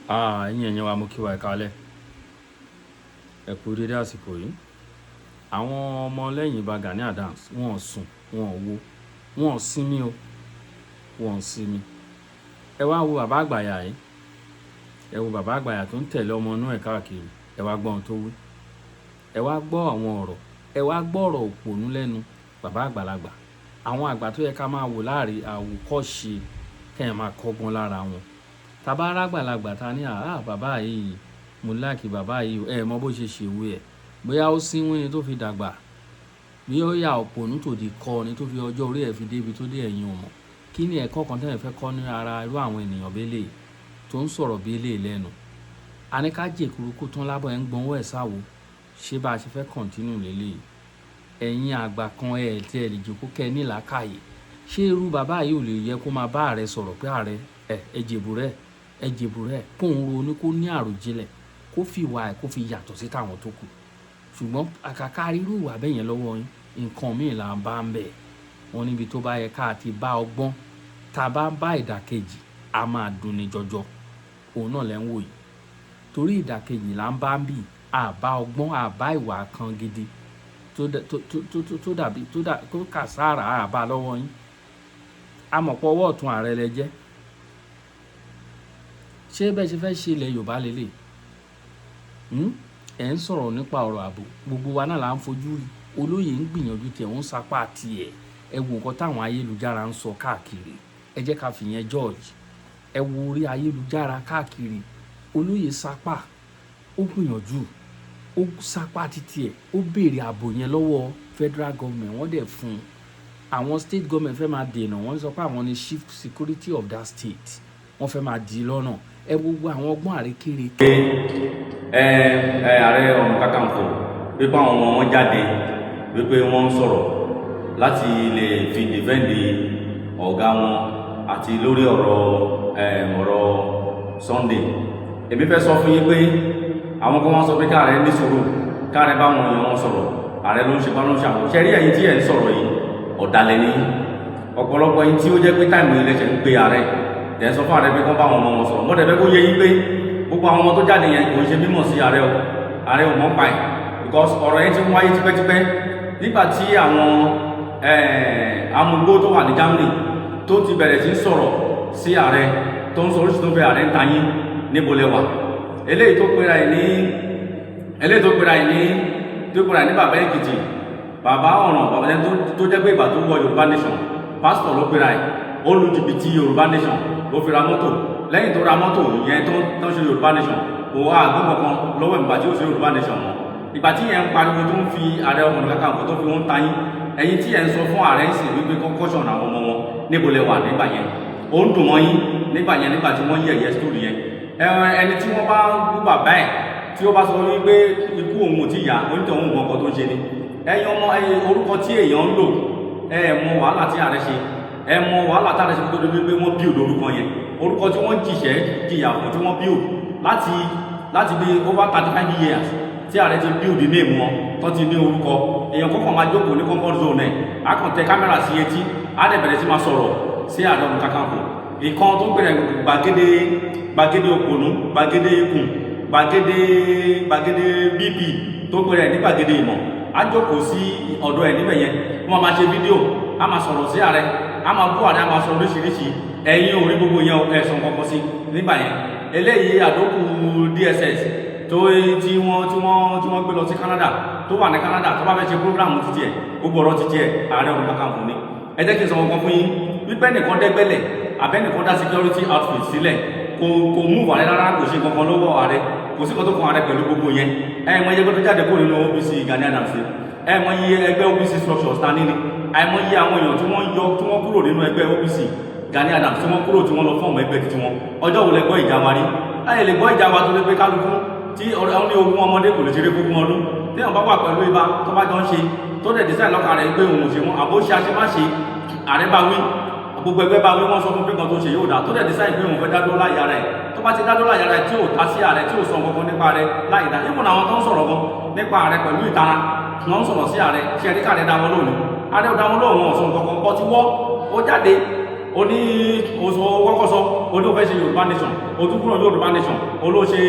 Ah, ẹ̀yin èèyàn wa, mo kí wa, ẹ káalẹ́. Ẹ kú dédé àsìkò yìí. Àwọn ọmọ lẹ́yìn Ìbà Gani Adams, wọ́n ò sùn, wọ́n ò wo, wọ́n ò sinmi o, wọ́n ò sinmi. Ẹ wá wo bàbá àgbàyà yìí. Ẹ wo bàbá àgbàyà tó ń tẹ̀lé ọmọ inú ẹ̀ káàkiri. Ẹ wá gbọ́ ohun tó wí. Ẹ wá gbọ́ àwọn ọ̀rọ̀. Ẹ wá gbọ́ ọ̀rọ̀ òpònú lẹ́nu bàbá àgbàlagbà. Àwọn àgbà tó yẹ ká máa wò láàrin àwòkọ́ṣe, kẹ́yìn máa kọ́gbọ́n lára wọn. Tá bá rágbàlagbà ta ní, "Àá bàbá yìí, mo like bàbá yìí." Ẹ mọ bó ṣe ṣèwé ẹ̀. Bóyá ó sínwín ni tó fi dàgbà. Bí ó ya òpònú tòdì kọ́ ni tó fi ọjọ́ orí ẹ̀ fi dé ibi tó dé, ẹ̀yin ò mọ̀. Kí ni ẹ̀kọ́ kan tí ẹ̀yin fẹ́ kọ́ ní ara irú àwọn ènìyàn bẹ́lẹ̀ tó ń sọ̀rọ̀ bí eléyìí lẹ́nu? A ní ká jèkuru kó tán lábọ̀, ẹ̀ ń gbọ́n owó ẹ̀ sáwo. Ṣé bá a ṣe fẹ́ continue lélẹ̀? Ẹ̀yin àgbà kan, ẹ̀ tí ẹ lè jókòó kẹ́ ní làákàyè. Ṣé irú bàbá yìí ò lè yẹ kó máa bá ààrẹ sọ̀rọ̀ pé, "Ààrẹ, ẹ jèbù rẹ̀, ẹ jèbù rẹ̀," kó ń ronú, kó ní àròjinlẹ̀, kó fi ìwà ẹ̀ kó fi yàtọ̀ sí tàwọn tó kù? Ṣùgbọ́n àkàkà irú ìwà bẹ́ẹ̀ yẹn lọ́wọ́ yín, nǹkan míì là ń bá ń bẹ̀. Wọ́n níbi tó bá yẹ ká ti bá ọgbọ́n, tá a bá ń bá ìdàkejì, a máa dunni jọjọ. Òun náà lẹ́ ń wò yìí. Torí ìdàkejì là ń bá ń bì, a bá ọgbọ́n, a bá ìwà kan gidi tó tó tó tó dàbí tó dà tó kà sára, a bá lọ́wọ́ yín. A mọ̀ pé ọwọ́ ọ̀tún ààrẹ lẹ jẹ́. Ṣé bẹ́ẹ̀ ṣe fẹ́ ṣe ilẹ̀ Yorùbá lélẹ̀? Ẹ̀ ń sọ̀rọ̀ nípa ọ̀rọ̀ ààbò, gbogbo wa náà là ń fojú rí. Olóyè ń gbìyànjú tiẹ̀, ń sapá tiẹ̀. Ẹ wo nǹkan táwọn ayélujára ń sọ káàkiri. Ẹ jẹ́ ká fìyẹn judge. Ẹ wo orí ayélujára káàkiri. Olóyè sapá, ó gbìyànjú, ó sapá títí ẹ̀, ó béèrè ààbò yẹn lọ́wọ́ federal government, wọ́n dẹ̀ fún un. Àwọn state government fẹ́ máa dènà, wọ́n sọ pé àwọn ni chief security of that state, wọ́n fẹ́ máa di lọ́nà. Ẹ gbogbo àwọn ọgbọ́n àrékèrè. Ẹ ẹ Ààrẹ Ọ̀nà Kakanfò, wípé àwọn ọmọ wọn jáde, wípé wọ́n ń sọ̀rọ̀ láti lè fi defend ọ̀gá wọn àti lórí ọ̀rọ̀ Sunday. Èmi fẹ́ sọ fún yín pé àwọn kan wọ́n sọ pé káàrẹ ní sùúrù, káàrẹ bá wọn èèyàn wọn sọ̀rọ̀, ààrẹ ló ń ṣe bá ló ń ṣe. Àwọn ṣe rí ẹ̀yin tí ẹ̀ ń sọ̀rọ̀ yìí, ọ̀dàlẹ̀ ní ọ̀pọ̀lọpọ̀ yín tí ó jẹ́ pé time ilẹ̀ ṣe ń pe ààrẹ, tẹ̀ ń sọ fún ààrẹ pé kán bá àwọn ọmọ wọn sọ̀rọ̀. Mọ́tẹ̀ fẹ́ kó yé yín pé gbogbo àwọn ọmọ tó jáde yẹn kò ń ṣe mímọ̀ sí ààrẹ o. Ààrẹ ò mọ̀ pa ẹ̀, because ọ̀rọ̀ yẹn ti ń wáyé tipẹ́tipẹ́ nígbà tí àwọn amúgbó tó wà ní Germany tó ti bẹ̀rẹ̀ sí sọ̀rọ̀ sí ààrẹ, tó ń sọ oríṣi tó fẹ́. Ààrẹ ń ta yín, níbo lẹ wà? Eléyìí tó pera ẹ̀ ní tó pera ẹ̀ ní bàbá Èkìtì, bàbá ọ̀ràn, bàbá ẹni tó jẹ́ pé ìgbà tó wọ Yorùbá Nation, pásítọ̀ ló pera ẹ̀, ó lu jìbìtì Yorùbá Nation, ló fi ra mọ́tò. Lẹ́yìn tó ra mọ́tò yẹn tó ń ṣe Yorùbá Nation, kò wá àgbọn kankan lọ́wọ́ ìgbà tí ó ṣe Yorùbá Nation mọ́. Ìgbà tí yẹn ń pariwo, tó ń fi Ààrẹ Ọ̀nà Kakanfò tó fi wọ́n ta yín, ẹ̀yin tí ẹ̀ ń sọ fún ààrẹ ń sìn wípé kọ́kọ́ṣọ̀nà àwọn ọmọ wọn, níbo lẹ wà nígbà yẹn? Ó ń dùn mọ́ yín nígbà yẹn, nígbà tí wọ́n yẹ̀yẹ́ story yẹn. Ẹni tí wọ́n bá bú bàbá ẹ̀, tí ó bá sọ wípé ikú òun ò tí yá, onítọ̀ òun mọ ọkọ̀ tó ń ṣe ni. Ẹ̀yin ọmọ, ẹ̀yin orúkọ tí èèyàn ń lò, ẹ mọ wàhálà tí ààrẹ ṣe, ẹ mọ wàhálà tí ààrẹ ṣe tó di wípé wọ́n build orúkọ yẹn, orúkọ tí wọ́n jìṣẹ́ jìyà fún, tí wọ́n build láti bí over 35 years tí ààrẹ ti build name wọn, tó ti ní orúkọ. Èèyàn kọ́kọ́ máa jókòó ní comfort zone ẹ̀, á kàn tẹ kámẹ́rà sí etí, á dẹ̀ bẹ̀rẹ̀ sí máa sọ̀rọ̀ sí Ààrẹ Ọ̀nà Kakanfò. Ìkan tó gbẹ̀rẹ̀ gbàgede, gbàgede òpònú, gbàgede ikùn, gbàgede, gbàgede bp, tó gbẹ̀rẹ̀ ní gbàgede ìmọ̀, á jókòó sí ọ̀dọ̀ ẹ̀ níbẹ̀ yẹn, wọ́n máa ṣe fídíò, á máa sọ̀rọ̀ sí ààrẹ, á máa bú ààrẹ, á máa sọ oríṣiríṣi. Ẹ̀yin ò rí gbogbo yẹn, ẹ̀sùn kankan sí nígbà yẹn. Eléyìí àdókù DSS tó tí wọ́n gbé lọ sí Canada, tó wà ní Canada, tó bá fẹ́ ṣe program títí ẹ̀, gbogbo ọ̀rọ̀ títí ẹ̀, Ààrẹ Ọ̀nà Kakanfò ni. Ẹ jẹ́ kí n sọ nǹkan fún yín wípé nìkan dẹ́gbẹ́lẹ̀ àbẹ́nìkan dá security outfit sílẹ̀, kò mú ààrẹ rárá, kò ṣe kankan lọ́wọ́ ààrẹ, kò sí kan tó kan ààrẹ pẹ̀lú gbogbo yẹn. Ẹ mọ iye tó jáde kó nínú OPC Gani Adams, ẹ mọ iye ẹgbẹ́ OPC structures ta níní, àìmọ iye àwọn èèyàn tí wọ́n yọ, tí wọ́n kúrò nínú ẹgbẹ́ OPC Gani Adams, tí wọ́n kúrò, tí wọ́n lọ form ẹgbẹ́ títí wọn. Ọjọ́ wo lẹ gbọ́ ìjà wa rí? Láyé lè gbọ́ ìjà wa tó lé pé kálukú tí ọ̀rẹ́ ní ogún ọmọdé kò lè ṣeré fógún ọdún. Tí wọ́n bá wà pẹ̀lú ibà tó bá jọ ń ṣe, tó dẹ̀ dísà lọ́kàn rẹ̀ pé òun ò ṣe mọ́, àbó ṣe àṣemáṣe, ààrẹ bá wí, gbogbo ẹgbẹ́ bá wí, wọ́n sọ fún pé kan tó ṣe yóò dá, tó dẹ̀ dísà pé òun fẹ́ dádó láyé ara ẹ̀, tó bá ti dádó láyé ara ẹ̀, tí ò ta sí ààrẹ, tí ò sọ kankan nípa rẹ̀ láì dá ìmùnà, àwọn tó ń sọ̀rọ̀ gan nípa ààrẹ pẹ̀lú ìtara, wọ́n ń sọ̀rọ̀ sí ààrẹ, ṣe ẹ̀rí káàrẹ dá wọn lónìí? Ààrẹ ò dá wọn lóhùn, wọn ò sọ kankan bọ́ ti wọ́ ó jáde. Ó ní oṣù kọ́kọ́ sọ, ó ní ó fẹ́ ṣe Yorùbá nation, ó tún kúrò Yorùbá nation, ó ló ṣe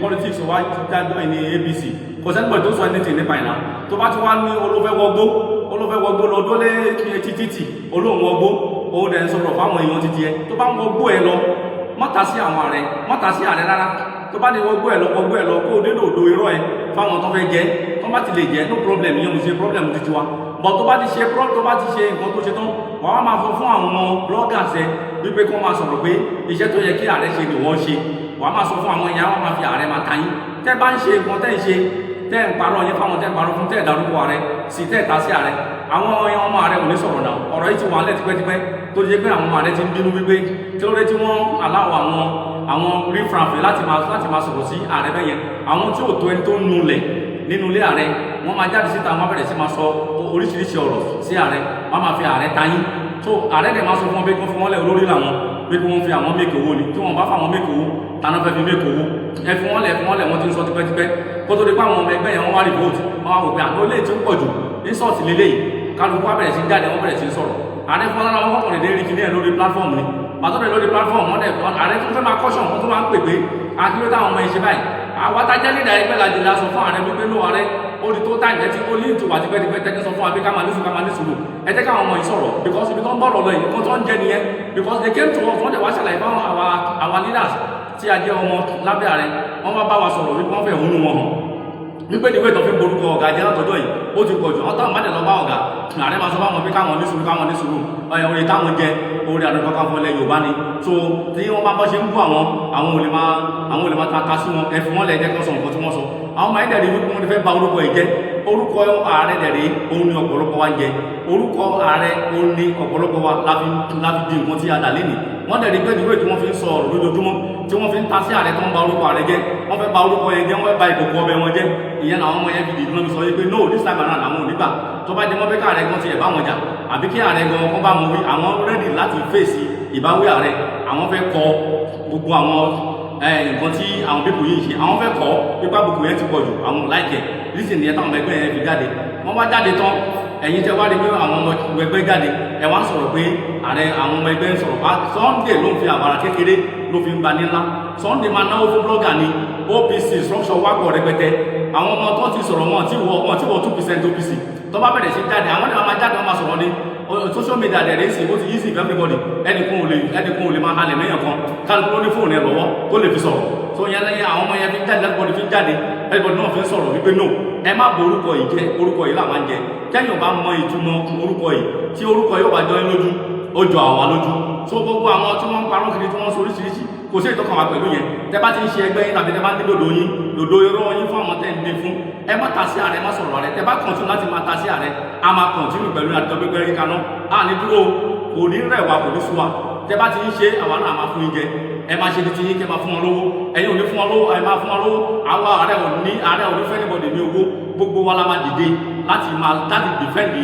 politics, wá jájọ́ ní APC. Kò sẹ́ni tó sọ anything nípa ìná. Tó bá ti wá ní olófẹ́ wọgbó, olófẹ́ wọgbó lọ dólé títí, olóhùn wọgbó, ó dẹ̀ ń sọ̀rọ̀ fáwọn èèyàn títí ẹ. Tó bá ń wọgbó ẹ lọ, mọ́ta sí àwọn ààrẹ, mọ́ta sí ààrẹ rárá. Tó bá ní wọgbó ẹ lọ, wọgbó ẹ lọ, kó o dédò òdo irọ́ ẹ fáwọn tó fẹ́ jẹ. Tó bá ti lè jẹ, no problem, ìyẹn mo ṣe problem títí wa. But tó bá ti ṣe nǹkan tó ṣe tán, wàá wá máa fọ fún àwọn bloggers ẹ wípé kí wọ́n máa sọ̀rọ̀ pé iṣẹ́ tó yẹ kí ààrẹ ṣe ni wọ́n ṣe. Wàá máa sọ fún àwọn èèyàn, wọ́n máa fi ààrẹ máa ta yín. Tẹ́ bá ń ṣe nǹkan tẹ́ ń ṣe, tẹ́ ń parọ́ yín fáwọn tẹ́ ń parọ́ fún, tẹ́ ń darúkọ ààrẹ sí, tẹ́ ta sí ààrẹ, àwọn ọmọ ààrẹ ò ní sọ̀rọ̀ náà. Ọ̀rọ̀ yìí ti wà lẹ́ tipẹ́tipẹ́, tó jẹ́ pé àwọn ọmọ ààrẹ ti ń bínú wípé tí ó rẹ́ tí wọ́n aláwọ̀ àwọn riffraff láti máa sọ̀rọ̀ sí ààrẹ bẹ́yẹn. Àwọn tí ò tó ẹni tó ń nulẹ̀ nínú ilé ààrẹ, wọ́n máa jáde síta, wọ́n bẹ̀rẹ̀ sí máa sọ oríṣiríṣi ọ̀rọ̀ sí ààrẹ, wọ́n máa fi ààrẹ tayín. So ààrẹ dẹ̀ máa sọ fún wọn pé kí wọ́n fi wọ́n lẹ̀, olórí làwọn, pé kí wọ́n fi àwọn make owó ni. Tí wọ́n bá fa àwọn make owó, tàná fẹ́ fi make owó? Ẹ fi wọ́n lẹ̀, fi wọ́n lẹ̀. Wọ́n ti ń sọ tipẹ́tipẹ́ kó tó di pé àwọn ọmọ ẹgbẹ́ yẹn, wọ́n wá revolt, wọ́n wá wò pé àná olè tí ń pọ̀ jù, insult lélẹ́yìí. Kálukú wá bẹ̀rẹ̀ sí jáde, wọ́n bẹ̀rẹ̀ sí sọ̀rọ̀. Ààrẹ fún wọn láwọn kọkànlẹ̀ dé rí kíní ẹ̀ lórí platform ni pàtó rẹ̀ lórí platform. Wọ́n dẹ̀ ààrẹ tó fẹ́ máa caution wọ́n, tó máa ń pè pé akíló táwọn ọmọ yìí ṣe báyìí. Àwọn atájẹ́ leader ẹgbẹ́ lajẹ la sọ fún ààrẹ wípé no, ààrẹ, ó di tó táyì tí ó ní ìtura tipẹ́tipẹ́ tẹ́tí sọ fún wa pé ká máa ní sùúrù, ká máa ní sùúrù, ẹ jẹ́ káwọn ọmọ yìí sọ̀rọ̀, because ibi tó ń bọ̀rọ̀ lọ yìí, nǹkan tó ń jẹ nìyẹn. Because they came to us, wọ́n dẹ̀ wá ṣàlàyé fáwọn our leaders tí a jẹ́ ọmọ lábẹ́ ààrẹ. Wọ́n wá bá wa sọ̀rọ̀ wípé wọ́n fẹ́ húnú wọn hàn wípé ìwé tó fi ń borúkọ ọ̀gá jẹ́ látọjọ́ yìí, ó ti pọ̀jù. Wọ́n táwọn bá dẹ̀ lọ bá ọ̀gá, ààrẹ máa sọ fáwọn pé káwọn ní sùúrù, káwọn ní sùúrù. Oye táwọn jẹ orí Ààrẹ Kankan fọlẹ̀ Yorùbá ni. So tí wọ́n bá bọ́ ṣe ń bú àwọn, àwọn ò lè máa ta sí wọn. Ẹ fi wọ́n lẹ̀, jẹ́ kó sọ nǹkan tí wọ́n sọ. Àwọn ọmọ ẹ̀dẹ̀ rí wípé wọ́n ti fẹ́ ba orúkọ yìí jẹ́. Orúkọ ààrẹ dẹ̀ rí, òun ni ọ̀pọ̀lọpọ̀ wa ń jẹ. Orúkọ ààrẹ, òun ni ọ̀pọ̀lọpọ̀ wa láfi di nǹkan tí a dà lénìí. Wọ́n dẹ̀ rí pé ìwé tí wọ́n fi ń sọ ọ̀rọ̀ lójoojúmọ́, tí wọ́n fi ń ta sí ààrẹ, tó ń ba orúkọ ààrẹ jẹ́, wọ́n fẹ́ ba orúkọ yẹn jẹ́, wọ́n fẹ́ ba ìkòkò ọbẹ̀ wọn jẹ́. Ìyẹn làwọn ọmọ yẹn fi dìde lọ́mi sọ wípé no, this time around, àwọn ò ní gbà. Tó bá jẹ mọ́ pé káàrẹ gan tiẹ̀ bá wọn jà, àbí kí ààrẹ gan kán bá wọn wí, àwọn ready láti fèsì ìbáwí ààrẹ. Àwọn fẹ́ kọ gbogbo àwọn nǹkan tí àwọn people yìí ń ṣe, àwọn fẹ́ kọ́ pípa àbùkù yẹn ti pọ̀ jù, àwọn láìkẹ̀ reason yẹn táwọn ẹgbẹ́ yẹn fi jáde. Wọ́n wá jáde tán, ẹ̀yin tẹ́ wá rí pé àwọn ọmọ ẹgbẹ́ jáde, ẹ wá ń sọ̀rọ̀ pé ààrẹ, àwọn ọmọ ẹgbẹ́ ń sọ̀rọ̀. Sunday ló ń fi àbàrà kékeré ló fi ń ba nílá. Sunday máa náwó fún blogger ni. OPC structure wá pọ̀ rẹpẹtẹ. Àwọn ọmọ tó ti sọ̀rọ̀, wọn tí wọ 2% OPC. Tó bá bẹ̀rẹ̀ sí jáde, àwọn ènìyàn máa jáde, wọn máa sọ̀rọ̀ ní social media. Dẹ̀ rẹ̀ sí, ó ti easy for everybody. Ẹnìkan ò lè máa halẹ̀ mẹ́yàn kan. Kálukú ló ní fóònù ẹ̀ lọ́wọ́ tó lè fi sọ̀rọ̀. So yẹn lẹ́yìn àwọn ọmọ yẹn fi jáde, everybody fi jáde, everybody náà fi sọ̀rọ̀ wípé no, ẹ má bo orúkọ yìí jẹ́. Orúkọ yìí làwọn ń jẹ. Kẹ́yìn ò bá mọ ìtumọ̀ orúkọ yìí, tí orúkọ yìí ó bá jọ yín lójú, ó jọ àwa lójú. So gbogbo àwọn tí wọ́n ń parọ́ kiri, tí wọ́n ń sọ oríṣiríṣi, kò sí ìtọ́kàn wa pẹ̀lú yẹn. Tẹ́ bá ti ń ṣe ẹgbẹ́ yín, tàbí tẹ́ bá ní lòdò yín, lòdò irọ́ yín fún àwọn tẹ́ ń dín fún, ẹ má ta sí ààrẹ, má sọ̀rọ̀ ààrẹ. Tẹ́ bá continue láti máa ta sí ààrẹ, a máa continue pẹ̀lú àtijọ́ pípẹ́ kíkaná. A ní dúró, kò ní rẹ̀ wá, kò ní sú wa. Tẹ́ bá ti ń ṣe, àwa náà máa fún yín jẹ. Ẹ máa ṣe ti yín, kẹ́ máa fún wọn lówó. Ẹ̀yin ò ní fún wọn lówó, ẹ máa fún wọn lówó. Àwa ààrẹ ò ní, ààrẹ ò ní fẹ́ anybody ní owó. Gbogbo wa la máa dìde láti defend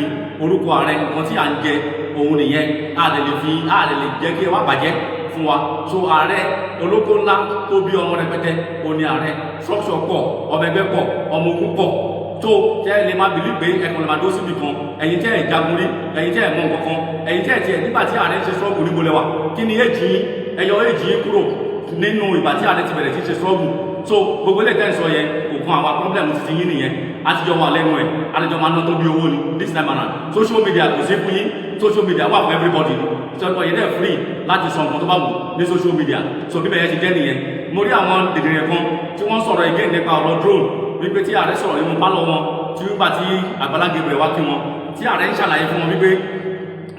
orúkọ ààrẹ. Nǹkan tí à ń jẹ òun nìyẹn. A lè fi, a lè jẹ́ kí ẹ wá bàjẹ́ fún wa. So ààrẹ olóko ńlá tó bí ọmọ rẹpẹtẹ, òní ààrẹ. Structure pọ̀, ọmọ ẹgbẹ́ pọ̀, ọmọ ogun pọ̀, tó tẹ́ ẹ lè máa believe pé ẹ̀kan lè máa dó síbì kan. Ẹ̀yin tẹ́ ẹ̀ jagun rí, ẹ̀yin tẹ́ ẹ̀ mọ nǹkan kan, ẹ̀yin tẹ́ ẹ̀ tiẹ̀ nígbà tí ààrẹ ń ṣe struggle, níbo lẹ wà? Kí ni èjì yín? Ẹ̀yọ èjì yín kúrò nínú ìgbà tí ààrẹ ti bẹ̀rẹ̀ sí ṣe struggle. So gbogbo ilé tẹ́ ń sọ yẹn kò kan àwa. Problem ti ti yín nìyẹn. Àtijọ́ wà lẹ́nu ẹ̀, àtijọ́ máa ná tó bí owó ni. This time around, social media kò sí fún yín, social media wà fún everybody ni. Ìṣòro yẹn dẹ̀ free láti sọ nǹkan tó bá wù ní social media. So bí bẹ́ẹ̀ ṣe jẹ́ nìyẹn. Mo rí àwọn dèdèrè kan tí wọ́n sọ̀rọ̀ again nípa ọ̀rọ̀ drone, wípé tí ààrẹ sọ̀rọ̀ nínú pálọ̀ wọn, tí wípé tí Àgbàlá Gabriel wá kí wọn, tí ààrẹ ń ṣàlàyé fún wọn wípé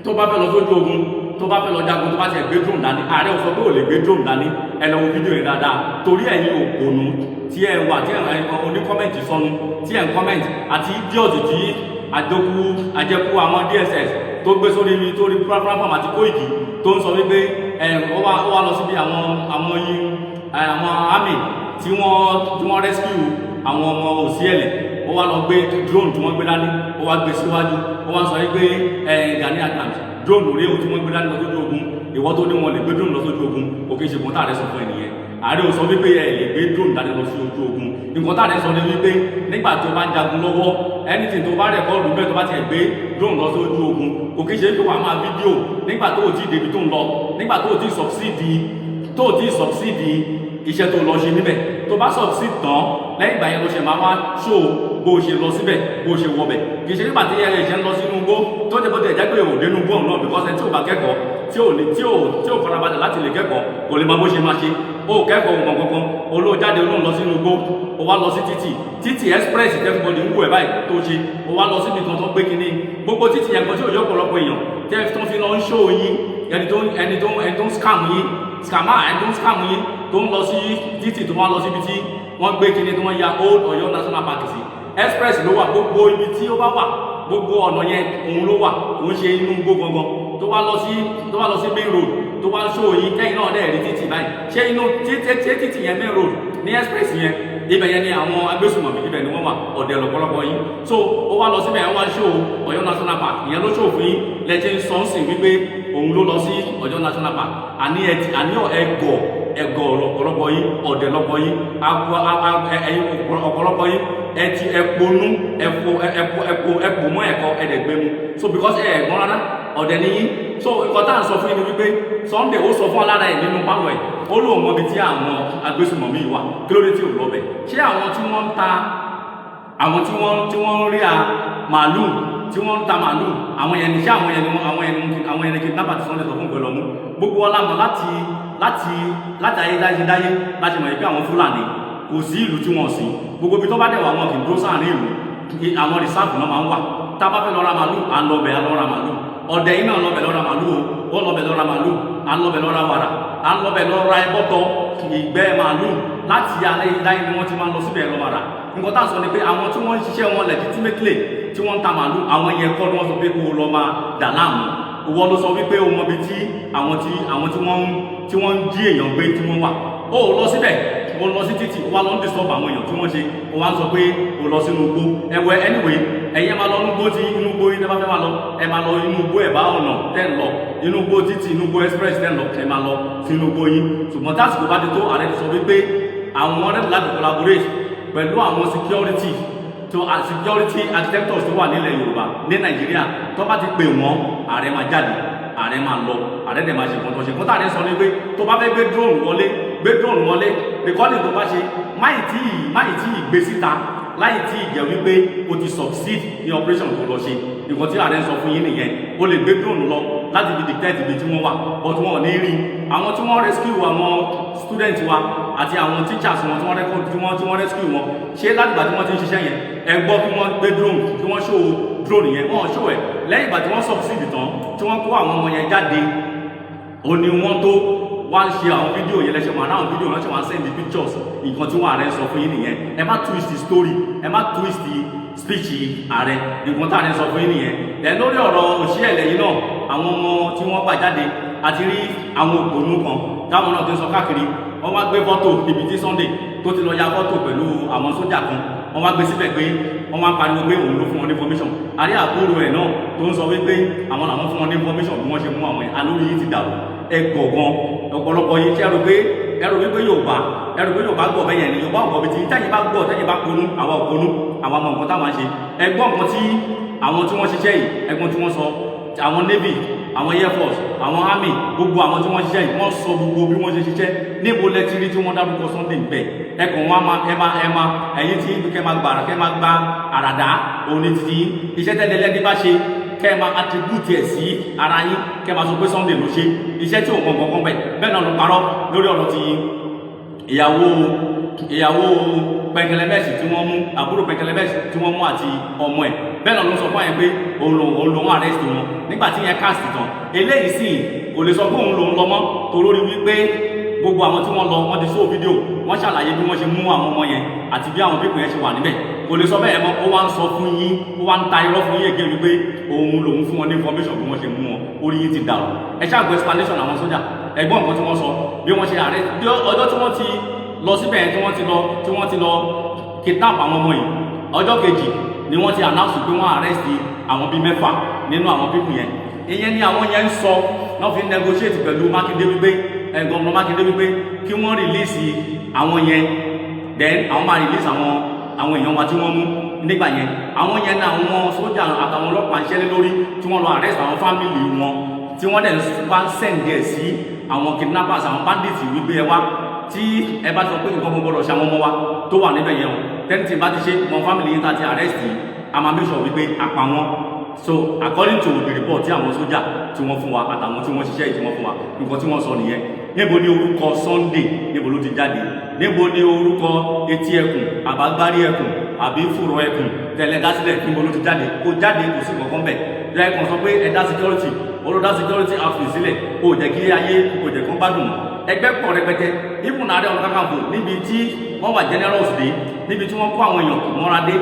tó bá fẹ́ lọ sójú ogun, tó bá fẹ́ lọ jagun, tó bá tiẹ̀ gbé drone dání. Ààrẹ ò sọ pé ò lè gbé drone dání. Ẹ lọ wo fídíò yẹn dáadáa, torí ẹ̀yin òpònú tí ẹ wà, tí ẹ oní comment sọnù, tí ẹ ń comment, àti idiot tí àjọkú àjẹkú àwọn DSS tó gbé sórí mi, tó rí platform àti Kóìkì, tó ń sọ wípé ẹ ó wá lọ síbi àwọn yìí, àwọn army tí wọ́n rescue àwọn ọmọ Òsíẹ̀lẹ̀. Ó wá lọ gbé drone tí wọ́n gbé dání, ó wá gbé síwájú, ó wá sọ wípé ẹ Gani Adams, drone rí ohun tí wọ́n gbé dání lọ sójú ogun. Ìwọ tó ní wọn lè gbé drone lọ sójú ogun, kò kí n ṣe kún tá àrẹ sọ fún ẹnìyẹn. Ààrẹ ò sọ wípé ẹ lè gbé drone dání lọ sí ojú ogun. Nǹkan tá ààrẹ sọ ni wípé nígbà tó bá ń jagun lọ́wọ́, anything tó bá record bẹ́ẹ̀, tó bá tiẹ̀ gbé drone lọ sí ojú ogun, kò kí ṣe pé wàá máa fídíò nígbà tó o ti débi tó ń lọ, nígbà tó o ti succeed, tó o ti succeed iṣẹ́ tó lọ ṣe níbẹ̀. Tó bá succeed tán, lẹ́yìn ìgbà yẹn ló ṣe máa wá show bó o ṣe lọ síbẹ̀, bó o ṣe wọbẹ̀. Kì í ṣe nígbà tí ẹ ṣe ń lọ sínú igbó tó jẹ́ bó ti jẹ́ pé ò dénú igbó ọ̀hún náà, because ẹni tí ò bá kẹ́kọ̀ọ́, tí ò ní tí ò farabalẹ̀ láti lè kẹ́kọ̀ọ́, kò lè mọ bó ṣe máa ṣe. Ó kẹ́kọ̀ọ́, òun mọ̀ kankan, olóòjáde, olóhùn lọ sínú igbó, ó wá lọ sí títì, títì express, everybody ń wò ẹ̀ báyìí tó ṣe. Ó wá lọ síbi kan tó gbé kinní gbogbo títì yẹn kan tí ò yọ ọ̀pọ̀lọpọ̀ èèyàn tẹ́ tó fi lọ ń ṣó yín. Ẹni tó ń scam yín, scammer, ẹni tó ń scam yín, tó ń lọ sí títì, tó wá lọ síbi tí wọ́n gbé kinní tí wọ́n ya Old Ọ̀yọ́ National Park sí. Express ló wà, gbogbo ibi tí ó bá wà, gbogbo ọ̀nà yẹn òun ló wà, kò ń ṣe inú igbó gangan. Tó wá lọ sí main road, tó wá ń ṣó yín, kẹ́yìn náà dẹ̀ rí títì báyìí. Ṣé inú títì, ṣé títì yẹn, main road ní express yẹn, ibẹ̀ yẹn ni àwọn agbésùmọ̀mí, ibẹ̀ ni wọ́n wà. Ọ̀dẹ̀ lọ́pọ̀lọpọ̀ yín. So ó wá lọ síbẹ̀, wọ́n wá ń ṣó Ọ̀yọ́ National Park ìyẹn ló ṣó fún yín lẹ́jẹ̀ ń sọ ń sìn wípé òun ló lọ sí Ọ̀yọ́ National Park. Àní ẹ àní ẹgọ̀ ẹgọ̀ ọ̀pọ̀lọpọ̀ yín, ọ̀dẹ̀ lọ́pọ̀ yín, ẹ̀yin ọ̀pọ̀lọpọ̀ yín, ẹ ti ẹponú ẹpo ẹpo ẹpo ẹpo mọ́ ẹ̀kọ́ ẹ̀dẹ̀gbẹ́mu. So because ẹ ẹ̀gbọ́n rárá, ọ̀dẹ̀ ni yín. So nǹkan tá à ń sọ fún yín ni wípé Sunday ó sọ fún alára ẹ̀ nínú pálọ̀ ẹ̀, ó lóun mọ ibi tí àwọn agbésùmọ̀mí wà. Kí ló dé tí ò lọ bẹ̀? Ṣé àwọn tí wọ́n ń ta, àwọn tí wọ́n ń rí a màálù, tí wọ́n ń ta màálù, àwọn yẹn ní? Ṣé àwọn yẹn ni àwọn yẹn ni kidnapper tí Sunday sọ fún ìgbẹ́ lọ mú? Gbogbo wa la mọ̀ láti ayé dáyé dáyé láti mọ̀ pé àwọn Fúlàní, kò sí ìlú tí wọ́n sí. Gbogbo ibi tó bá dẹ̀ wà, wọn kì í dúró sáàrin ìlú, àwọn reserve náà máa ń wà. Tá a bá fẹ́ lọ ra màálù, à ń lọ bẹ̀, à ń lọ ra màálù. Ọ̀dẹ̀ yìí náà lọ bẹ̀ lọ ra màálù o, ó lọ bẹ̀ lọ ra màálù, à ń lọ bẹ̀ lọ ra wàrà, à ń lọ bẹ̀ lọ ra ẹbọ́tọ̀ ìgbẹ́ màálù. Láti alẹ́ dáyé ni wọ́n ti máa ń lọ síbẹ̀ lọ wàrà. Nǹkan tá à ń sọ ni pé àwọn tí wọ́n ń ṣiṣẹ́ wọn legitimately, tí wọ́n ń ta màálù, àwọn yẹn kọ́ ni wọ́n sọ pé kó o lọ máa dà láàmú. Ìwọ ló sọ wípé o mọ ibi tí àwọn tí wọ́n ń jí èèyàn gbé tí wọ́n wà. Ó lọ síbẹ̀, o lọ sí títì, o wá lọ ń disturb àwọn èèyàn tí wọ́n ṣe, o wá ń sọ pé o lọ sínú igbó. Ẹ̀wẹ̀, anyway, ẹ̀yin máa lọ inú igbó tí inú igbó yín tẹ́ bá fẹ́ máa lọ, ẹ máa lọ inú igbó ẹ̀bá ọ̀nà tẹ́ ń lọ, inú igbó títì, inú igbó express tẹ́ ń lọ, ẹ máa lọ sínú igbó yín. Ṣùgbọ́n tásìkò bá ti tó, ààrẹ ti sọ wípé àwọn ready láti collaborate pẹ̀lú àwọn security architectures tó wà nílẹ̀ Yorùbá ní Nàìjíríà. Tó bá ti pè wọ́n, ààrẹ máa jáde, ààrẹ máa lọ, ààrẹ dẹ̀ máa ṣe nǹkan tó ṣe. Nǹkan tá ààrẹ sọ ni pé tó bá fẹ́ gbé drone wọlé, gbé drone wọlé. Recording tó bá ṣe, máì tí gbé síta láì tí ì jẹ́ wípé o ti succeed ní operation tó lọ ṣe. Nǹkan tí ààrẹ ń sọ fún yín nìyẹn. O lè gbé drone lọ láti fi dictate ibi tí wọ́n wà, but wọn ò ní rí. Àwọn tí wọ́n rescue àwọn student wa àti àwọn teachers wọn, tí wọ́n record, tí wọ́n rescue wọn, ṣé látìgbà tí wọ́n ti ń ṣiṣẹ́ yẹn, ẹ gbọ́ kí wọ́n gbé drone, kí wọ́n show drone yẹn? Wọ́n show ẹ̀. Lẹ́yìn ìgbà tí wọ́n succeed tán, tí wọ́n kó àwọn ọmọ yẹn jáde, ó ní wọ́n tó wá ń ṣe àwọn fídíò yẹn lẹ́sẹ̀ wọn àwọn fídíò ránṣẹ́, wọn send the pictures. Nǹkan tí wọ́n ààrẹ sọ fún yín nìyẹn. Ẹ má twist the story, ẹ má twist the speech ààrẹ. Nǹkan tí ààrẹ sọ fún yín nìyẹn. Ẹ lórí ọ̀rọ̀ òṣìṣẹ́ yìí náà, àwọn ọmọ tí wọ́n gbà jáde, àti rí àwọn òpònú kan táwọn náà ti ń sọ káàkiri. Wọ́n wá gbé fọ́tò ibi tí Sunday tó ti lọ ya fọ́tò pẹ̀lú àwọn sójà kan, wọ́n wá gbé síbẹ̀ pé wọ́n wá pariwo pé òun ló fún wọn ní information. Àrí àbúrò ẹ̀ náà tó ń sọ wípé àwọn làwọn fún wọn ní information bí wọ́n ṣe mú àwọn ẹ̀. Alórí yìí ti dàrú, ẹ gọ̀ọ̀gan ọ̀pọ̀lọpọ̀ yìí. Ṣe é rò pé ẹ rò wípé Yorùbá, ẹ rò pé Yorùbá gbọ́ bẹ́yẹn ni? Yorùbá ọ̀gọ́ bíi ti tẹ́yìn bá gbọ́, tẹ́yìn bá ponú, àwa ò ponú, àwa mọ nǹkan táwọn ṣe. Ẹgbọ́n nǹkan tí àwọn tí wọ́n ṣiṣẹ́ yìí, ẹgbọ́n tí wọ́n sọ, àwọn navy, àwọn air force, àwọn army, gbogbo àwọn tí wọ́n ṣiṣẹ́ yìí, wọ́n sọ gbogbo bí wọ́n ṣe ṣiṣẹ́. Níbo lẹ ti rí tí wọ́n dárúkọ Sunday bẹ́ẹ̀? Ẹ kàn wọ́n máa ẹ máa ẹ̀yin tí kẹ́ máa gbàrà, kẹ́ máa gba àràdá òní títí iṣẹ́ tẹ́lẹ̀ lẹ́ni bá ṣe, kẹ́ ẹ máa attribute ẹ̀ sí ara yín, kẹ́ ẹ máa sọ pé Sunday ló ṣe iṣẹ́ tí òun gbọ̀ngàn bẹ̀. Bẹ́ẹ̀ náà ló parọ́ lórí ọ̀rọ̀ ti ìyàwó Pẹkẹlẹmẹsì tí wọ́n mú, àbúrò Pẹkẹlẹmẹsì tí wọ́n mú àti ọmọ ẹ̀. Bẹ́ẹ̀ náà ló ń sọ fún àyẹn pé òun lòun arrest wọn nígbà tí yẹn cast tán. Eléyìí sì kò lè sọ pé òun lòun lọ mọ́, torí wípé gbogbo àwọn tí wọ́n lọ, wọ́n ti show fídíò, wọ́n ṣàlàyé bí wọ́n ṣe mú àwọn ọmọ yẹn àti bí àwọn people yẹn ṣe wà níbẹ̀. Kò lè sọ bẹ́ẹ̀ mọ́. Ó wá ń sọ fún yín, ó wá ń ta irọ́ fún yín again wípé òun lòun fún wọn ní information bí wọ́n ṣe mú wọn. Orí yín ti dàrú. Ẹ ṣáà gbọ́ explanation àwọn sójà, ẹ̀gbọ́n nǹkan tí wọ́n sọ, bí wọ́n ṣe arrest, bí ọjọ́ tí wọ́n ti lọ síbẹ̀, tí wọ́n ti lọ kidnap àwọn ọmọ yìí, ọjọ́ kejì ni wọ́n ti announce pé wọ́n arrest àwọn bíi mẹ́fà nínú àwọn people yẹn. Ìyẹn ni àwọn yẹn ń sọ náà fi negotiate pẹ̀lú Mákindé wípé Governor Mákindé wípé kí wọ́n release àwọn yẹn, then àwọn máa release àwọn èèyàn wa tí wọ́n mú nígbà yẹn. Àwọn yẹn náà, àwọn sójà àtàwọn ọlọ́pàá ń ṣẹ́lẹ̀ lórí, tí wọ́n lọ arrest àwọn family wọn, tí wọ́n dẹ̀ wá send ẹ̀ sí àwọn kidnappers, àwọn bandits, wípé ẹ wá, tí ẹ bá sọ pé nǹkan kan gbọdọ̀ ṣe àwọn ọmọ wa tó wà níbẹ̀ yẹn o, tẹ́ntì bá ti ṣe wọn, family yín tá ti arrest yìí, a máa make sure wípé a pa wọn. So according to the report tí àwọn sójà tí wọ́n fún wa àtàwọn tí wọ́n ṣiṣẹ́ tí wọ́n fún wa, nǹkan tí wọ́n sọ nìyẹn. Níbo ni orúkọ Sunday, níbo ló ti jáde? Níbo ni orúkọ etí ẹkùn, àbágbárí ẹkùn, àbí fùrọ̀ ẹkùn tẹ̀lé dásílẹ̀, níbo ló ti jáde? Kó jáde, kò sí kankan bẹ̀. Lẹ́ẹ̀kan sọ pé ẹ dá security, olódá security outfit sílẹ̀, kò jẹ́ kí ayé, kò jẹ́ kán gbádùn mọ́. Ẹgbẹ́ pọ̀ rẹpẹtẹ. Even Ààrẹ Ọ̀nà Kakanfò, níbi tí wọ́n wà generous dé, níbi tí wọ́n kó àwọn èèyàn mọ́ra dé,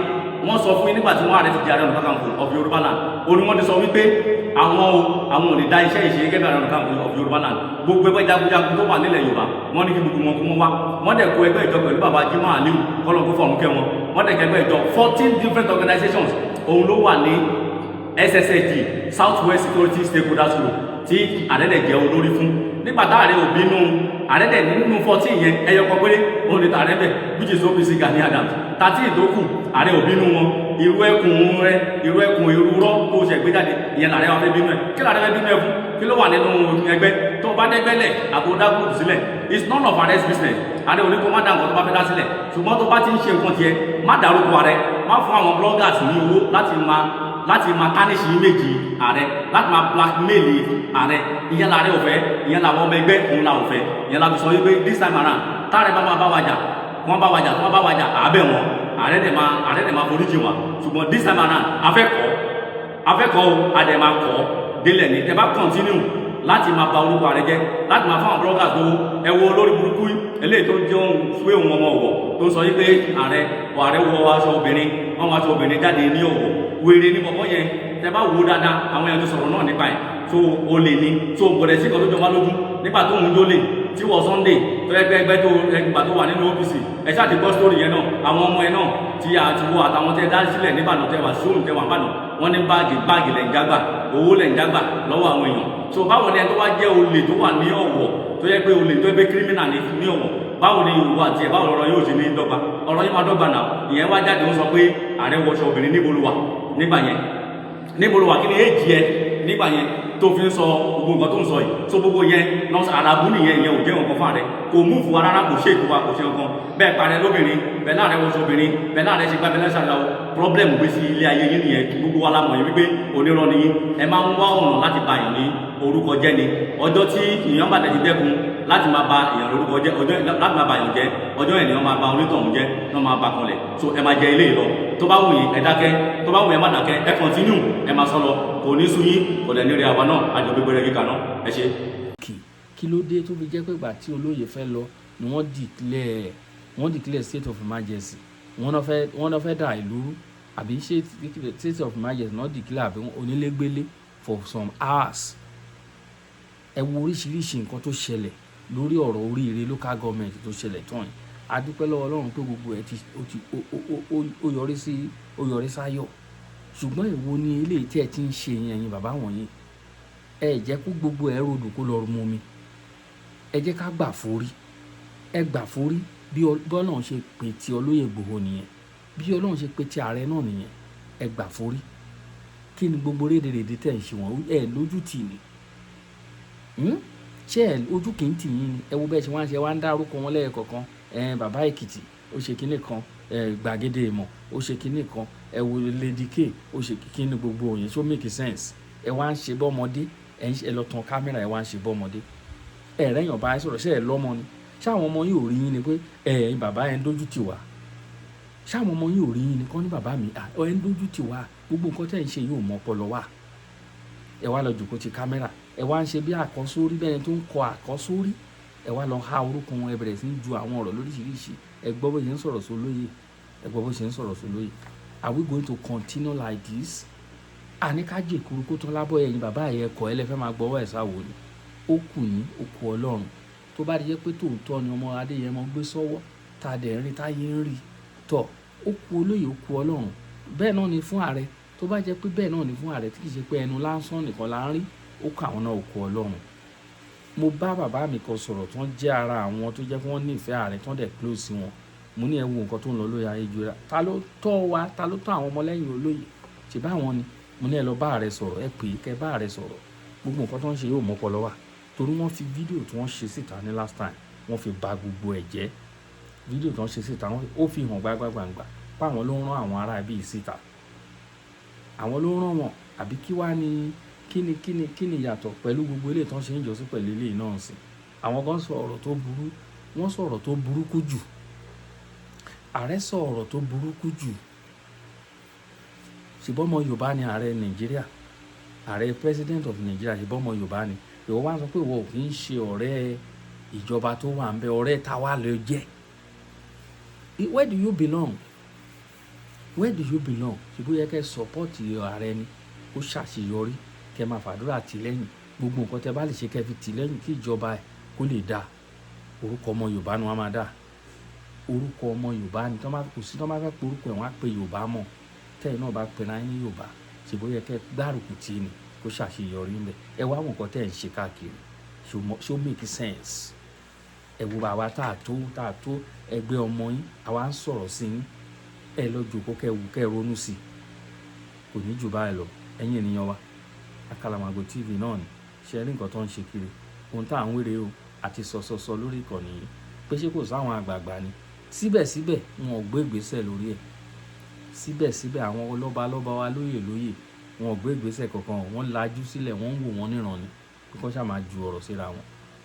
wọ́n sọ fún yín nígbà tí wọ́n ààrẹ ti di Ààrẹ Ọ̀nà Kakanfò of Yorùbá land, ó ní wọ́n ti sọ wípé àwọn o, àwọn ò lè dá iṣẹ́ ìṣe gẹ́gẹ́ bí Ààrẹ Ọ̀nà Kakanfò of Yorùbá land. Gbogbo ẹgbẹ́ jagunjagun tó wà nílẹ̀ Yorùbá, wọ́n ní kí gbogbo wọn kó wọ́n wá. Wọ́n dẹ̀ kó ẹgbẹ́ ìjọ pẹ̀lú bàbá Jimoh Aliu, kọ́lọ̀ kó fọ̀run kẹ́ wọn. Wọ́n dẹ̀ kẹgbẹ́ ìjọ, 14 different organizations òun ló wà ní SSSG, South West Security Stakeholders Group, tí ààrẹ dẹ̀ jẹ́ olórí fún. Nígbà tá ààrẹ ò bínú, ààrẹ dẹ̀ nínú 14 yẹn, ẹyọ kan péré òun ni tààrẹ bẹ̀, which is OPC Gani Adams. 13 tó kù, ààrẹ ò bínú wọn. Irú ẹkùn rẹ, irú ẹkùn, irú rọ tó ṣe gbé jáde ìyẹn, làárẹ wa fẹ́ bínú ẹ. Kí làárẹ fẹ́ bínú ẹ fún? Kí ló wà nínú ẹgbẹ́ tó bá dẹ́gbẹ́lẹ̀ àbúdá group sílẹ̀? It's none of ààrẹ's business. Ààrẹ ò ní kó má dá nǹkan tó bá fẹ́ dá sílẹ̀, ṣùgbọ́n tó bá ti ń ṣe nǹkan tiẹ̀, má dárúkọ ààrẹ, má fún àwọn bloggers ní owó láti máa tarnish image ààrẹ, láti máa blackmail ààrẹ. Ìyẹn làárẹ ò fẹ́, ìyẹn làwọn ọmọ ẹgbẹ́ òun là ò fẹ́. Ìyẹn la fi sọ wípé this time around, táàrẹ bá máa bá wa jà, wọ́n bá wa jà, tí wọ́n bá wa jà, àbẹ̀ wọn, ààrẹ dẹ̀ máa foríjì wọn. Ṣùgbọ́n this time around, afẹ́kọ̀ọ́ afẹ́kọ̀ọ́ o, àdẹ̀ máa kọ́ délẹ̀ ní. Tẹ́ bá continue láti máa ba orúkọ ààrẹ jẹ́, láti máa fáwọn bloggers lówó, ẹ wo olórí burúkú eléyìí tó jẹ́ òun fún òun ọmọ ọ̀wọ̀ tó ń sọ wípé ààrẹ wọ aṣọ obìnrin, wọ́n wọ aṣọ obìnrin jáde ní Ọ̀wọ̀. Wèrè ní bọ̀bọ̀ yẹn. Tẹ́ bá wò ó dáadáa, àwọn èèyàn tó sọ̀rọ̀ náà nípa ẹ̀ tó o lè ní tó gbọdẹ̀ sí kan tó jọ wá lójú nígbà tó ń jólè tí wọ́n Sunday tó ẹgbẹ́ ẹgbẹ́ tó ẹgbà tó wà nínú OPC. Ẹ ṣáà ti gbọ́ story yẹn náà. Àwọn ọmọ ẹ náà tí a ti wọ àtàwọn tẹ dá sílẹ̀ níbàdàn, tẹ wà sóhun, tẹ wà bàdàn, wọ́n ní báàgì báàgì lẹ̀ ń jágbà, owó lẹ̀ ń jágbà lọ́wọ́ àwọn èèyàn. So báwo ni ẹni tó wá jẹ́ olè tó wà ní Ọ̀wọ̀, tó yẹ pé olè tó yẹ pé criminal ní ní Ọ̀wọ̀, báwo ni ìwọ àti ẹ̀, báwo lọ̀rọ̀ yóò ṣe ní dọ́gba? Ọ̀rọ̀ yìí máa dọ́gba náà. Ìyẹn wá jáde, ó sọ pé ààrẹ wọṣọ obìnrin. Níbo ló wà nígbà yẹn? Níbo ló wà? Kí ni èjì ẹ nígbà yẹn tó fi ń sọ gbogbo nǹkan tó ń sọ yìí? So gbogbo yẹn lọ àràbù nìyẹn. Ìyẹn ò jẹ́ nǹkan fún ààrẹ, kò mú fún wa rárá, kò ṣe èkó wa, kò ṣe nǹkan bẹ́ẹ̀. Parẹ́ lóbìnrin bẹ́ẹ̀, láàrẹ wọṣọ obìnrin bẹ́ẹ̀, láàrẹ ṣe gbábẹ́ lẹ́sàlá o. Problem gbé sí ilé ayé yín nìyẹn. Gbogbo wa la mọ̀ yín wípé onírọ́ ni yín. Ẹ máa ń wá ọ̀nà láti ba èèyàn ní orúkọ jẹ́ ni. Ọjọ́ tí èèyàn bá tẹ̀sí dẹ́kun láti máa ba èèyàn lórúkọ jẹ́, ọjọ́ láti máa ba èèyàn jẹ́, ọjọ́ ènìyàn máa ba onítọ̀hún jẹ́ náà, máa ba kanlẹ̀. So ẹ máa jẹ ilé yìí lọ. Tó bá wù yín, ẹ dákẹ́. Tó bá wù yín, ẹ má dákẹ́, ẹ continue, ẹ máa sọ lọ. Kò ní sú yín, kò dẹ̀ ní rí àwa náà àjọ gbégbé rẹ̀ kíkà náà. Ẹ ṣe. Kí ló dé tó fi jẹ́ pé ìgbà tí olóyè fẹ́ lọ ni wọ́n declare state of emergency? Wọ́n náà fẹ́ dà ìlú rú, àbí ṣé state of emergency náà declare, àbí onílégbélé for some hours? Ẹ wo oríṣiríṣi nǹkan tó ṣẹlẹ̀ lórí ọ̀rọ̀ oríire local government tó ṣẹlẹ̀ tán yìí. A dúpẹ́ lọ́wọ́ Ọlọ́run pé gbogbo ẹ̀ ti ó ti ó ó ó ó yọrí sí, ó yọrí sáyọ̀. Ṣùgbọ́n èwo ni eléyìí tí ẹ ti ń ṣe yẹn, ẹ̀yin bàbá wọ̀nyí? Ẹ jẹ́ kó gbogbo ẹ̀ rodò kó lọ mú mi. Ẹ jẹ́ ká gbà forí, ẹ gbà forí. Bí Ọlọ́run ṣe pè ti olóyè Ìgbòho nìyẹn, bí Ọlọ́run ṣe pè ti ààrẹ náà nìyẹn. Ẹ gbà forí. Kí ni gbogbo rédèrèdè tẹ̀ ń ṣe wọ́n? Ẹ lójú tì ní. Ṣé ẹ ojú kì í tì yín ni? Ẹ wo bẹ́ẹ̀ ṣe wá ń ṣe, wá ń dárúkọ wọn lẹ́ẹ̀kọ̀kan. Ẹ bàbá Èkìtì, ó ṣe kinní kan. Ẹ gbàgede ìmọ̀, ó ṣe kinní kan. Ẹ wo Lady K, ó ṣe kinní. Gbogbo òyìn ṣó make sense? Ẹ wá ń ṣe bọ́mọdé, ẹ ń ṣe, ẹ lọ tan kámẹ́rà, ẹ wá ń ṣe bọ́mọdé. Ẹ rẹ́yìn ọba ẹ sọ̀rọ̀. Ṣé ẹ lọ́mọ ni? Ṣé àwọn ọmọ yìí ò rí yín ni pé ẹ bàbá ẹ ń dójú tì wá? Ṣé àwọn ọmọ yìí ò rí yín ni kọ́ ní bàbá mi ẹ ń dójú tì wá, gbogbo nǹkan tẹ́ ń ṣe yóò mọ ọpọlọ wá? Ẹ wá lọ jòkó ti kámẹ́rà, ẹ wá ń ṣe bí àkọ́sórí, bẹ́ẹ̀ tó ń kọ àkọ́sórí. Ẹ wá lọ há orúkọ wọn, ẹ bẹ̀rẹ̀ sí í ju àwọn ọ̀rọ̀ lóríṣiríṣi. Ẹ gbọ́ bó ṣe ń sọ̀rọ̀ sólóyè, ẹ gbọ́ bó ṣe ń sọ̀rọ̀ sólóyè. Are we going to continue like this? Àní ká jèkuru kó tán lábọ́. Ẹ̀yin bàbá ẹ̀ ẹ̀kọ́ ẹ lẹ́fẹ́ máa gbọ́wọ́ ẹ̀ sáwò ni. Ó kù yín, ó kù Ọlọ́run. Tó bá di jẹ́ pé tòótọ́ ni ọmọ Adéyẹmọ gbé sọ́wọ́ tá a dẹ̀ ń rí táyé ń rí tọ̀, ó kù olóyè, ó kù Ọlọ́run. Bẹ́ẹ̀ náà ni fún ààrẹ. Tó bá jẹ́ pé bẹ́ẹ̀ náà ni fún ààrẹ, tí kì í ṣe pé ẹnu lásán nìkan la ń rí, ó kù àwọn náà, ó kù Ọlọ́run. Mo bá bàbá mi kan sọ̀rọ̀ tó ń jẹ́ ara àwọn tó jẹ́ kí wọ́n nífẹ̀ẹ́ ààrẹ, tó ń dẹ̀ close sí wọn. Mo ní, "Ẹ wo nǹkan tó ń lọ lórí ayélujára. Ta ló tọ́ wa? Ta ló tọ́ àwọn ọmọlẹ́yìn olóyè ṣe báwọn ni?" Mo ní, "Ẹ lọ bá ààrẹ sọ̀rọ̀, ẹ pè é, kẹ́ bá ààrẹ sọ̀rọ̀. Gbogbo nǹkan tó ń ṣe yóò mọ́pọlọ wá." Torí wọ́n fi fídíò tí wọ́n ṣe síta ní last time, wọ́n fi ba gbogbo ẹ̀ jẹ́. Fídíò tí wọ́n ṣe síta, ó fi hàn gbágbágbàngbà páwọn ló ń rán àwọn ará ibi yìí síta, àwọn ló ń rán wọn. Àbí kí wá ní kí ni ìyàtọ̀ pẹ̀lú gbogbo eléyìí tó ń ṣe ń jọ́sí pẹ̀lú eléyìí náà sí? Àwọn kan sọ ọ̀rọ̀ tó burú, wọ́n sọ ọ̀rọ̀ tó burúkú jù. Ààrẹ sọ ọ̀rọ̀ tó burúkú jù. Ṣùgbọ́n ọmọ Yorùbá ni ààrẹ Nàìjíríà, ààrẹ, president of Nigeria. Ṣùgbọ́n ọmọ Yorùbá ni. Ìwọ wá sọ pé ìwọ ò kì í ṣe ọ̀rẹ́ ìjọba tó wà ń bẹ. Ọ̀rẹ́ táwa lè jẹ́? Where do you belong? Where do you belong? Ṣùgbọ́n yẹ kẹ́ support ààrẹ ni kó ṣàṣeyọrí, kẹ́ máa fàdúrà tì lẹ́yìn, gbogbo nǹkan tẹ́ bá lè ṣe, kẹ́ fi tì lẹ́yìn kí ìjọba ẹ̀ kó lè dáa. Orúkọ ọmọ Yorùbá ni wọ́n máa dá. Orúkọ ọmọ Yorùbá ni kò sí tó máa fẹ́ pe orúkọ ẹ̀, wọ́n á pe Yorùbá mọ̀. Tẹ́yìn náà bá pera yín ní Yorùbá, ṣùgbọ́n yẹ kẹ́ gbárùkù tì ní kó ṣàṣeyọrí ńbẹ. Ẹ wá àwọn nǹkan tẹ́ ẹ̀ ń ṣe káàkiri, ṣó make sense? Ẹ wo bàbá tá a tó ẹgbẹ́ ọmọ yín, àwa ń sọ̀rọ̀ sí yín. Ẹ lọ jòkó, kẹ́ wù, kẹ́ ronú sí i. Kò ní jù báyìí lọ, ẹ̀yin ènìyàn wa. Àkàlàmàgbò TV náà ni. Ṣe rí nǹkan tó ń ṣe kiri, ohun tá à ń wéré o àti sọsọsọ lórí ìkànnì yìí pé ṣé kò sáwọn àgbààgbà ni? Síbẹ̀síbẹ̀, wọn ò gbé ìgbésẹ̀ lórí ẹ̀. Síbẹ̀síbẹ̀, àwọn lọ́ba lọ́ba wa, lóyè lóyè, wọn ò gbé ìgbésẹ̀ kankan. Wọ́n lajú sílẹ̀, wọ́n ń wò wọ́n níran ni bí kò ṣáà máa ju ọ̀rọ̀ síra wọn.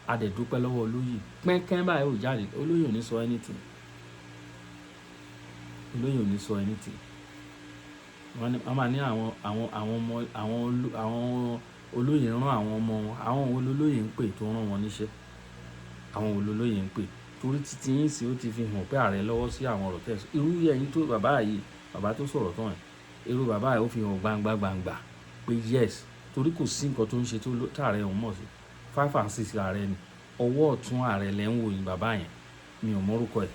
A dẹ̀ dúpẹ́ lọ́wọ́ olóyè. Pẹ́ńkẹ́ báyìí ò jáde. Olóyè ò ní sọ anything, olóyè ò ní sọ anything. Wọ́n máa ní àwọn ọmọ àwọn olóyè rán àwọn ọmọ wọn. Àwọn wo lolóyè ń pè tó rán wọn níṣẹ́? Àwọn wo lolóyè ń pè? Torí títí yín sí, ó ti fi hàn pé ààrẹ lọ́wọ́ sí àwọn ọ̀rọ̀ tẹ̀sán. Irú ẹ̀yin tó bàbá yìí, bàbá tó sọ̀rọ̀ tán ẹ̀, irú bàbá yìí, ó fi hàn gbangba gbangba pé yes, torí kò sí nǹkan tó ń ṣe tó tààrẹ òun mọ̀ sí. Five and six ààrẹ ni, ọwọ́ ọ̀tún ààrẹ lẹ́ ń wò yín. Bàbá yẹn, mi ò mọ̀rúkọ ẹ̀.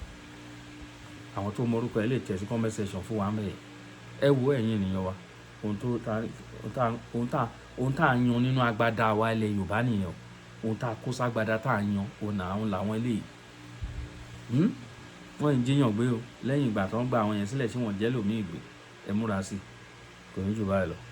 Àwọn tó mọ̀rúkọ ẹ̀ lè tẹ̀ sí comment section fún wa mẹ́ẹ̀. Ẹ wo, ẹ̀yin ènìyàn wa, ohun tá a yan nínú agbada wa ilẹ̀ Yorùbá nìyẹn o. Ohun tá a kó ságbada tá a yan òun làwọn eléyìí. Wọ́n ń jíyàn gbé o. Lẹ́yìn ìgbà tó ń gba àwọn yẹn sílẹ̀, tí wọ́n jẹ́ lòmíì gbé. Ẹ múra sí i. Kò ní jù báyìí lọ.